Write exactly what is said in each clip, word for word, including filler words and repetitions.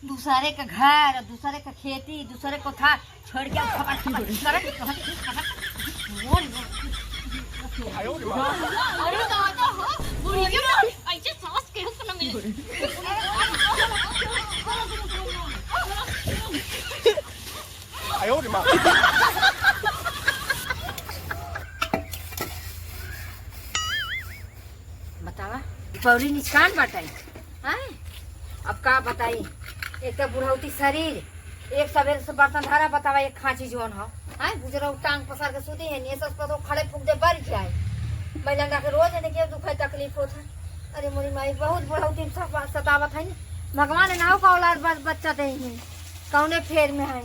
दूसरे का घर, दूसरे का खेती, दूसरे को था, छोड़ के खबर, खबर, खबर, खबर, खबर। अरे दादा हो, बुढ़िया, ऐसे सास केहू को न मिले। बतावा, दीपावली निचकान बाटे, हैं? अब का बताई, एक तो बुढ़ौती शरीर, एक सबेरे से बर्तन धरा, बतावा, एक खांची जौन हो, हैं? गुजरा टांग पसार के सूती है, नहीं सस पतो खड़े फूंक दे, बर जाए। मैं लंगा के रोज है, देखिए, दुख है, तकलीफ होत है। अरे मोरी माई, बहुत बुढ़ौती में सता-, सतावत है नी। भगवान नाव का औलाद बस बच्चा दे ही, कौने फेर में है,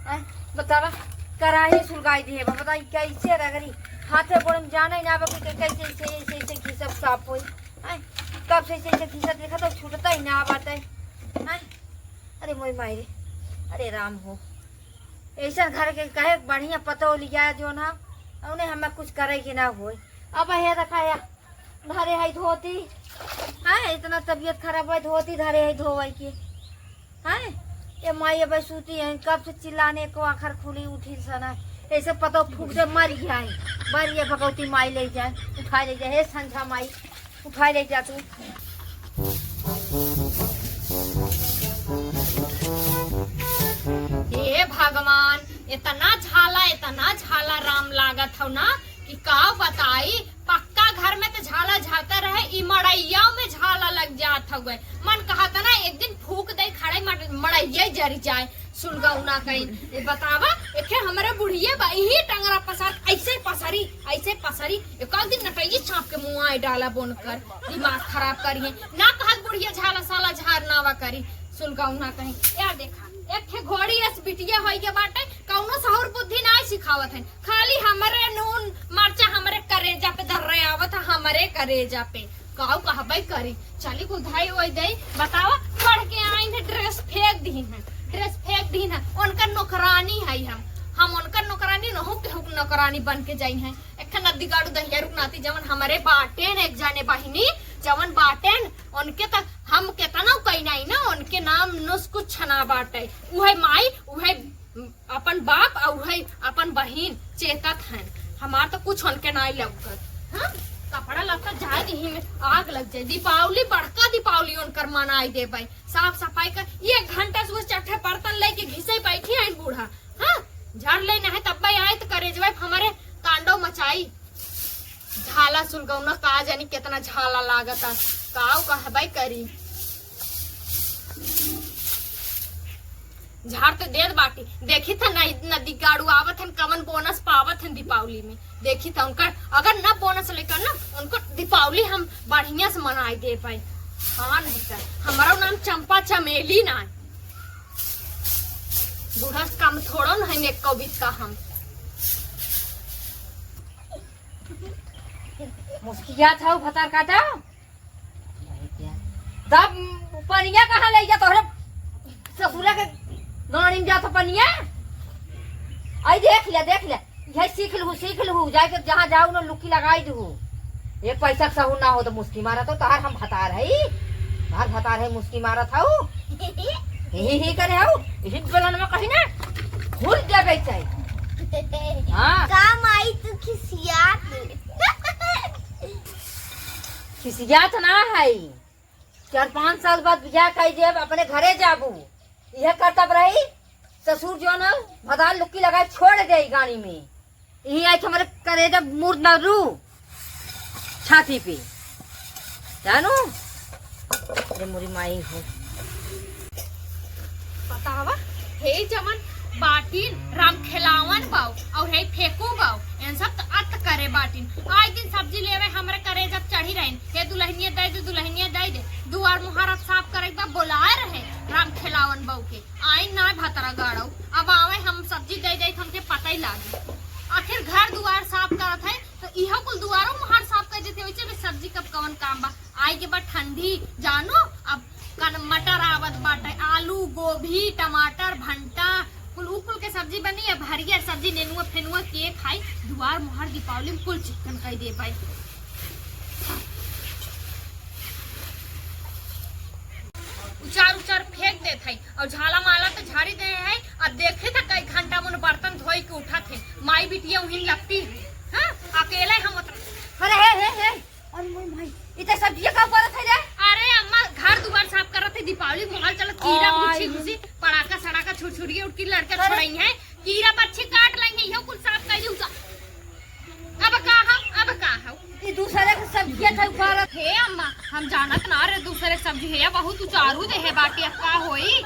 हैं? बतावा, कराही सुलगाई दिए बा, बताई कैसे रगड़ी, हाथे गोड़ में जाना ही ना बा कि कैसे ऐसे, ऐसे, ऐसे घिसब साफ होई, हैं? कब से ऐसे, ऐसे घिसब देखा तो छूटता ही ना बाटे, हैं? अरे मोरी माई रे, अरे राम हो, ऐसा घर के कहे बढ़िया पतो लिया जो ना, उन्हें हमें कुछ करे के ना होए। अब हे रखा है, धरे है धोती। हाँ, इतना तबीयत खराब है, धोती धरे है धोवे के। हाँ, ये माई अब सूती है, कब से चिल्लाने को आखिर खुली उठी सना। ऐसे पतो फूंक दे, मर गया है। बर ये भगवती माई ले जाए, उठा ले जाए। हे संझा माई, उठा ले जा तू। हे भगवान, इतना झाला, इतना झाला राम लागत हौ ना कि का बताई। पक्का घर में तो झाला झाता रहे, ई मड़ैया में झाला लग जात हउए। मन कहत ना एक दिन फूंक दे, खड़े मड़-, मड़ैया जरि जाए। सुलगौना कहीं, ए बतावा, एखे हमरे बुढ़िये बा, इही टंगरा पसार, ऐसे पसरी, ऐसे पसरी, एक दिन नटैये चाप के मुँह आए डाला बोन कर, दिमाग खराब करिए। ना कहत बुढ़िया झाला साला झार नावा करी, सुलगौना कहीं। या देखा, एक ठे घोड़ी अस बिटिया होई के बाटे, कौनो सहूर बुद्धि ना सिखावत है, खाली हमरे नून मरचा हमरे करेजा पे दर्रे आवत है, हमरे करेजा पे। काऊ कहबे करी, चली कुल धाई ओई दे, बतावा, पढ़ के आइन है, ड्रेस फेंक दीन है, ड्रेस फेंक दीन है, उनकर नौकरानी है हम, हम उनकर नौकरानी न हो, केहू के नौकरानी बन के जाई है। एक ठे नद्दी गाड़ू दहिया रुक नाती, जवन हमरे बाटेन, एक जाने बहिनी, जवन बाटेन, उनके तक हम केतना कही नहीं ना, उनके नाम नुस कुछ ना बाटे, उहे माई, उहे अपन बाप अउ है अपन बहिन चेतत हन। हमार तो कुछ उनके नाई लौकत। हाँ? कपड़ा लत्ता जाए दीही में आग लग जाए। दीपावली, बड़का दीपावली उनकर मनाई देबै। साफ सफाई कर, एक घंटा से वो चट्ठे बर्तन लेके घिसे बैठी आइन बूढ़ा। हाँ? झाड़ ले नहीं तब आए तो करेजवा हमारे तांडव मचाई। झाला सुलगौना का जानी केतना झाला लागता, काऊ कहबै करी। झाड़ तो देत बाटी, देखी था ना, इतना दिगाड़ू आवत हन, कवन बोनस पावत हन दीपावली में। देखी था उनका, अगर ना बोनस लेकर ना, उनको दीपावली हम बढ़िया से मनाई दे पाए। हाँ नहीं कर, हमारा नाम चंपा चमेली ना है। बूढ़ा से कम थोड़ो न है, एक कविता हम। मुस्किया था भतार काटा। तब पनिया कहाँ ले जा तोहरे ससुरा के गाड़ी में जात पनिया? आई देख ले, देख ले, यही सीख लहू, सीख लहू, जाके जहाँ जाऊ ना लुकी लगाई दू। एक पैसा के सहूर ना हो तो मुस्की मारत हो, तोहार हम भतार है, तोहार भतार है, मुस्की मारत हऊ, ही ही करे हऊ, यही बेलन में कहीं ना घुस जाबे चाही। हाँ। का माई तू खिसियात? खिसियात ना है, चार पाँच साल बाद बियाह कई देब, अपने घरे जाबू, यह करतब रही। ससुर जो ना भतार लुक्की लगाए छोड़ दे गाड़ी में, यही आई हमारे करेजा मुर्द न रू छाती पे, जानू? अरे मोरी माई हो। बतावा, हे जवन बाटिन राम खेलावन बाऊ और हे फेंकू बाऊ, इन सब त अत करे बाटिन। आए दिन सब्जी लेवे हमरे करेजा चढ़ी रहिन, हे दुल्हनिया दे दे, दुल्हनिया दे दे। दुआर मुहार अब साफ करे बा बोलाए रहे राम खेलावन बाऊ के। आई ना भतरा गाड़ो, अब आवे हम सब्जी दे दे, हमके पता ही लागे। आखिर घर दुआर साफ करत है तो इहो कुल दुआरो मुहार साफ कर देते, वैसे भी सब्जी कब कवन काम बा। आई के बाद ठंडी, जानो, अब कन मटर आवत बाटे, आलू, गोभी, टमाटर, भंटा, कुल उ कुल के सब्जी बनी। अब हरियर सब्जी नेनुआ फेनुआ के खाई, दुआर मुहार दीपावली में कुल चिक्कन कर दे भाई। उचार उचार फेंक देत है। और झाला माला तो झाड़ी दे है। अब देखे था कई घंटा मन बर्तन धोई के उठा थे, माई बिटिया उहिन लगती है। हाँ, अकेले हम उतर- अरे हे, हे, हे, अरे मोर माई, इते सब्जिया का करत है रे? अरे अम्मा, घर दुआर साफ करत है, दीपावली माहौल चलत, कीड़ा आय। घुसी घुसी, पड़ाका सड़ाका छुरछुरिया उठ के लड़का अरे। छोड़ाई है, कीड़ा पक्षी काट लेंगे, यो कुल साफ कर दी उसा। अब का हम, अब का हम? ई दूसरे के सब्जिया खाई उखाड़त। हे अम्मा, हम जानत ना रे, दूसरे के सब्जी है या बहुत उचारू दे है बाटी, अब का होई?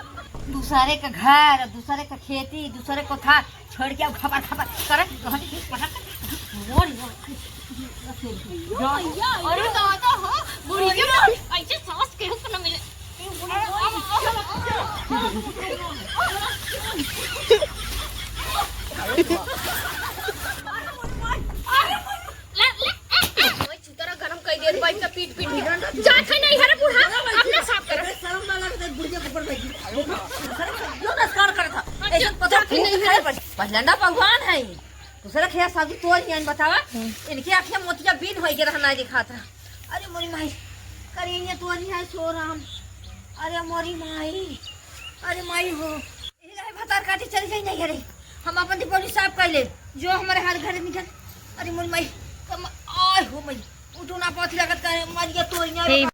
दूसरे के घर, दूसरे के खेती, दूसरे को था, छोड़ के अब खबर खबर करे, कहत की पढ़त। मोर, मोर। अरे दादा हो, बुढ़िया, ऐसे सास केहू को न मिले। ले, ले, ए, ए, ओए, चुतरा गरम कई देत बाई का पीट पीट के। जात है नहीं हरे बूढ़ा, अपना साफ कर। अरे शर्म ना लगता है, बुढ़िया के ऊपर बैठी। शर्म क्यों नस्कान करत था? अच्छा, ऐसे पता जात है नहीं हरे। पहलंडा भगवान है। दूसरा खेया साधु तोर ही आइन बतावा। इनके आँखें मोतिया बीन होई के रहना दिखात रहा। अरे मोरी माई, करिए तोर ही है सो राम। अरे मोरी माई, अरे माई हो। यही रहे भतार काटी चल जाई नहीं रे। हम अपन दीपावली साफ कर ले, जो हमारे हाथ घर निकल। अरे मोर माई, कम, आय हो माई, उठो ना पाथी लागत करे, मारिया तोरिया रे।